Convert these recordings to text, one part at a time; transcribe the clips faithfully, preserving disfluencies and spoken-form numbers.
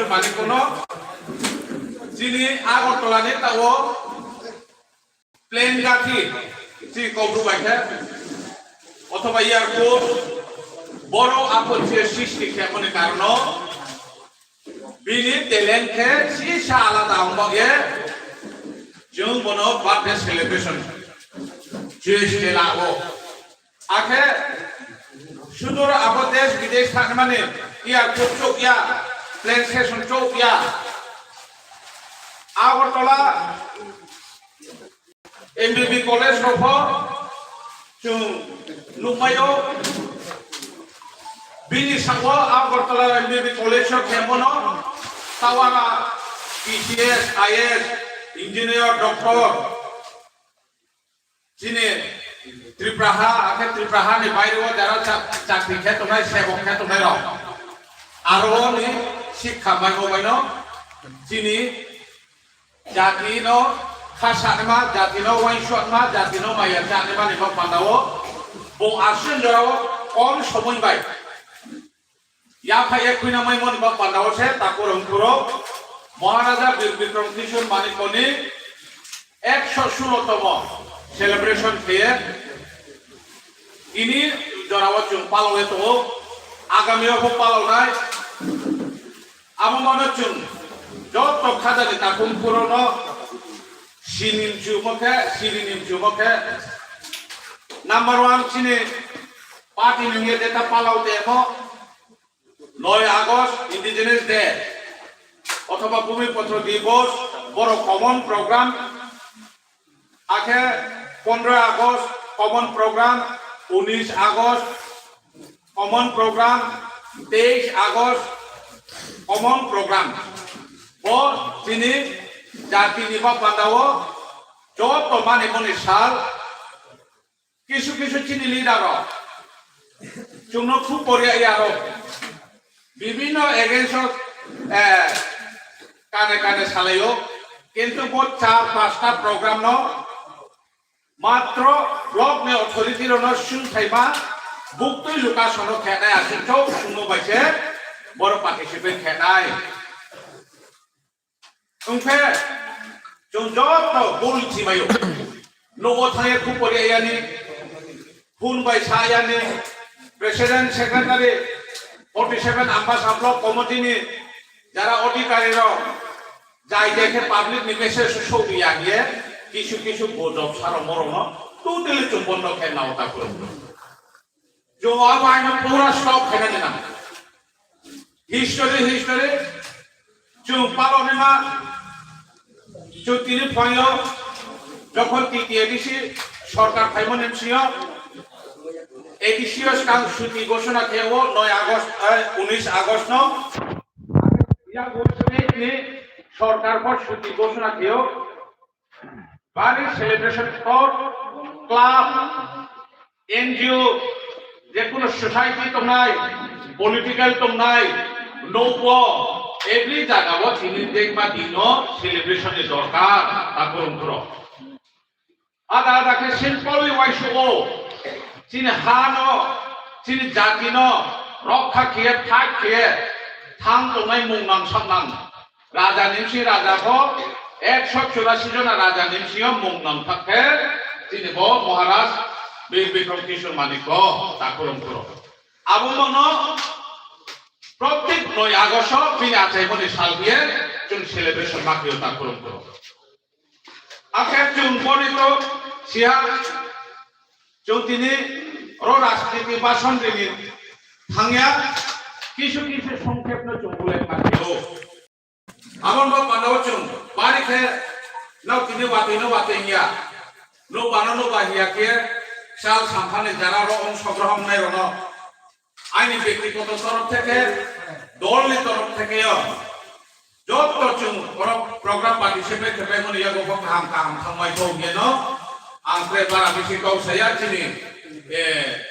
Manikono chini Agartala ni tao plane gathi chini kokru bai khe othoba airport boro apor je sristi khe mani karno bini talent khe sisa alada wng bagwi chwng bono birthday celebration chwng se lago. Akhe sudor abo desh bidesh thangmani airport chokya, plane station chokya. Agartala M B B college rokho chwng nukmaio. Bini sabo Agartala M B B college o khemono tawara P C S, I A S, engineer, doctor. Chini Tripura ha, akhe Tripura ha ni baire o jara cha-, chakri khe tongnai, sebok khe tongnai rok. Aro ni sikha mai bo baino chini jati no kha sanima, jati no uansukma, jati no maya sanima ni bok panda o bo aswk jora o kom somoi bai. Yaphai ek khuina mai moni bak panda o se takur hongkhoro Maharaja Bir Bikram Kishore Manikoni ekso sulo tomo celebration khe ini jora o chwng palok e tongo, agami o bo palok nai. Abo mano chwng joto khajani takhum phurono sinim chumo khe, sirinim chumo khe number one chini party nungye jeta palok temo. Noi August Indigenous Day othoba Bhumiputro Divos, boro common program. Akhe pondro August common program, unis August common program, teis August common program. Bo chini jati ni bapanda o joto mani moni sal. Kisu kisu chini leader rok chwngno khub poriya ya rok bibinno against o, eh, kane kane salaio, kintu bo char pasta program no matro block ni authority rok no sung thaima buktwi luka sono khenai aswk chok chwngno bai se boro participate khenai. Wngkhe chwng joto bul chimaio. Nogo thangya khupori ayani, phone bai sa ayani, president, secretary, forty seven Ambasa block committee ni jara adhikari rok jai jai khe public ni message sogwi ya hiye kisu kisu gojok saro morokno totally chwng bondo khe nao ta phuru. Chwng abo aino pura stop khaina nang. History, history. Chwng palonima, chwng tini phaio, jokhon T T A D C sorkar phaimani bisingo, A D C o swkang suti ghosona khe o noi August, eh, unis August no, yago state ni sorkar bo suti ghosona khe o, Bari celebration spot, club, N G O, je kono society tongnai, political tongnai, nobo every jaga o chini dengma dino celebration ni dorkar, ta kurung kuro. Ada ada khe simply waisu o, chini ha no, chini jati no, rokha khiye, fight khiye, thang tongnai mung nang sak nang. Raja ni bisi raja kho ekso churasi jona raja ni bisingo mung nang thak khe chini bo Maharaj Bir Bikram Kishore Manik kho takhurung khuro. Abo mono protek noi August o bini achaimoni sal biye chwng celebration ma khe takhurung khuro. Akhe chwng boni to siha chwng tini ro rajniti bason rini thangya kisu kisu songkhep no chwng bulai ma khe o. Aboni bo panda o chwng bari khe nok tini watwi no watwi hiya, nok bano no ba hiya khe sal samphani jara rok ong sogrohom nai rok no aini byaktigoto torof theke, dol ni torof theke o jotto chwng pro-, program participate khe pai mani yago bo kaham kaham thangbai thok hiya no ang tre bara bisi kok saya chini, eh,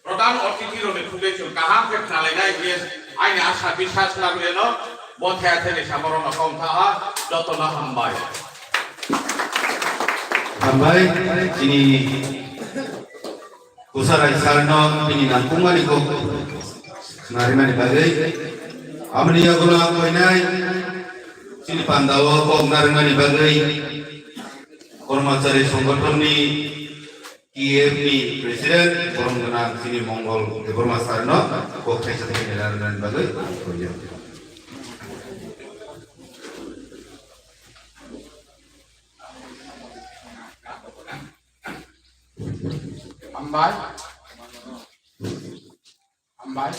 Pradhan atithi rokni khugwi chwng kaham khe khnalainai hiye aini asa biswas labriyano bo thaya thani samarokno kong tha ha jotono hambai. Hambai chini Kusarai sarno bini nangkukmani kok khnarimani bagwi. Aboni yagulo ang koinai chini pandao kok narwknani bagwi Kormachari Songothonni T F ni President, borom gwnang chini Mongol Debbarma sir no kok thaisa thaisa narwknani bagwi ang koinai. Hambai. Hambai.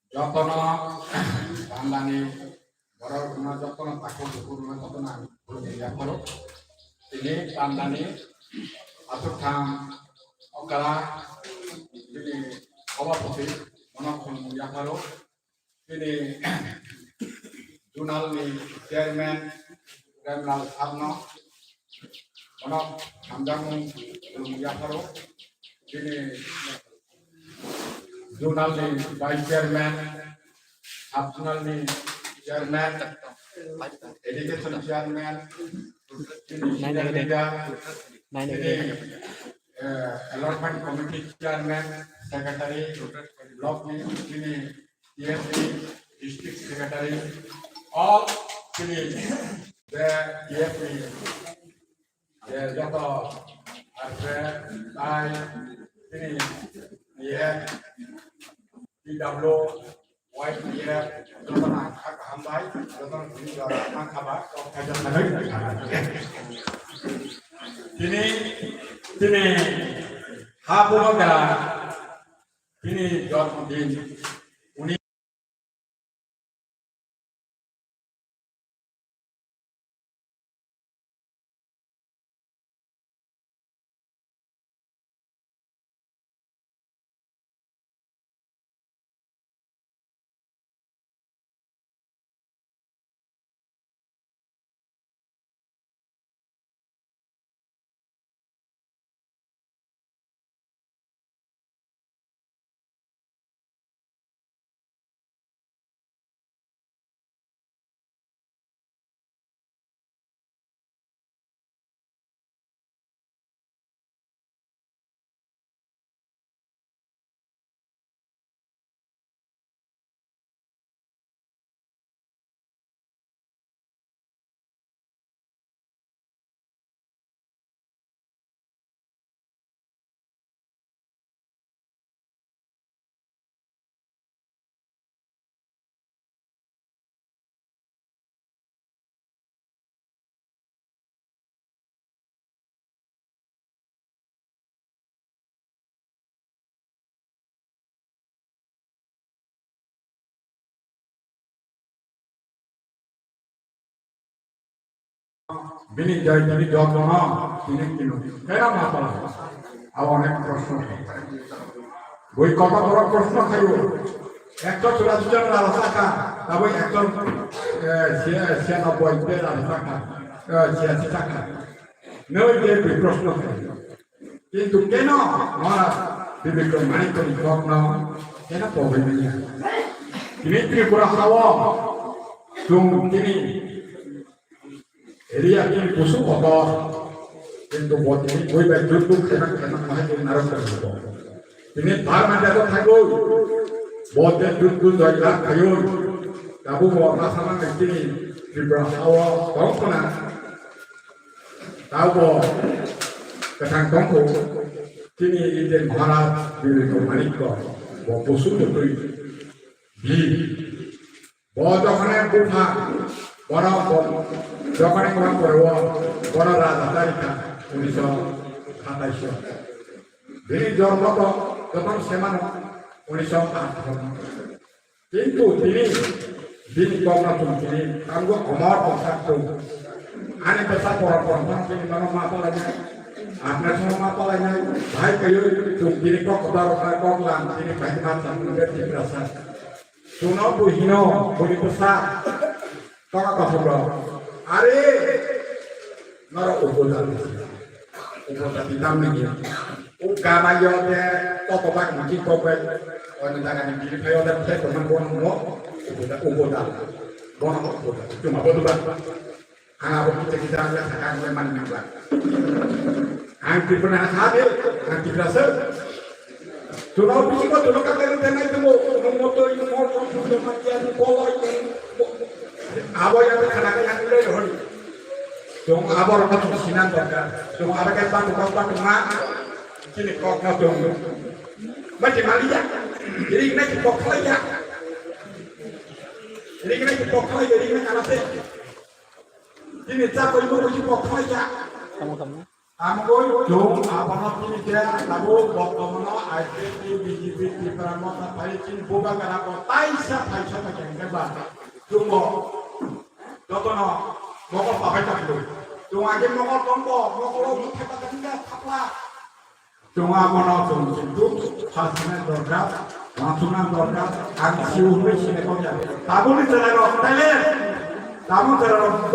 Jotono pandani borok rwna jotono takhuk bukur rwna jotono ang khulumwi yapharo. Tini pandani aswk thang okra tini sabhapati bono khulumwi yapharo. Tini zonal ni chairman Premlal sir no bono hamjakmung khulumwi yapharo. Tini zonal ni vice chairman, sub zonal ni chairman, education chairman, tini senior leader, tini, eh, allotment committee chairman, secretary, block ni, tini T F ni district secretary, all tini the T F ni je joto R P I, tini, T F, T W, Y T F, joto no ang kha kaham bai, joto no tini jora ma khaba, kok khaijak nai. Tini, tini, ha buno kara, tini jotmo din, uni Bini jai tini jotno tini kino kera mapala. Abo onek proshno. Boi kota borok proshno khayo. Ekto chula chujan rala saka, taboi ekto, eh, sia, sia na boi te rala saka, eh, sia si saka. Noi de boi proshno khayo. Kintu keno Maharaj Bibikrom Manikya ni kokno keno pogwi manya? Tini Tripura hao chwng tini area tini kusu kotor, kintu bo tini bui bai juddu khainak khainak mahai tini narok tong bo. Tini bar manja to thagwi bo te juddu joy lak khayo. Tabu bo ma sama tini Tripura hao tong khna. Tabo kwthang tongkho, chini Indian Maharaj Bibikrom Manikya bo kusu mutwi bi. Bo jokhone bupha, bono bo jokhone bono pore o, bono raja tarikha unisho satais. Bini jormo to jokhon semano unisho atharo. Kintu tini bini kokno chwng tini tangbo komor tongsak chwng. Ani bwsa porom porom phano tini mano ma palainai. Apna sono ma palainai. Bhai kayo chwng tini kok kotor kok lang tini bhai ma chwng tini Tiprasa. Suno buhino buni bwsa. Toka kothok rok. Are, norok upodal. Upodal di tamni ni. U gama yo de, toto bak ni ki kope. Oni daga ni biri phayo de, phe to man bono mo. Upodal, upodal. Bono upodal. Cuma bodo ba. Ang abo kita kita anda sekarang memang nambah. Ang Tripura na sabe, ang Tripura se. Chwng bisingo chwng kaklai rw tenai tongo, chwng motoi, mor, mor, mor, mor, mor, mor, abo ya khana khe yang le hori. Chwng abo rok chwng sinan dorkar. Chwng abo khe batu kok batu ma, chini kok no chwng. Ma chi mali ya. Ring na chi kok khlai ya. Ring na chi kok khlai ya, ring na kana se. Chini cha koi mo chi kok khlai ya. Tamo, tamo. Amgoi chwng abono tini khe tabuk bortomono I P F T, B J P, Tipra Motha phai chini bubagra bo taisa phaisa ta khe hwnkhe ba chwngbo jotono mokol pabai ta phuru. Chwng age mokol tongbo, mokolo bwthai ta khe thapla. Chwng abono chwng kintu khasina dorkar, wansukna dorkar, ang siu hwnwi sini kok ya. Tabukni chwrairok taile, tabuk chwrairok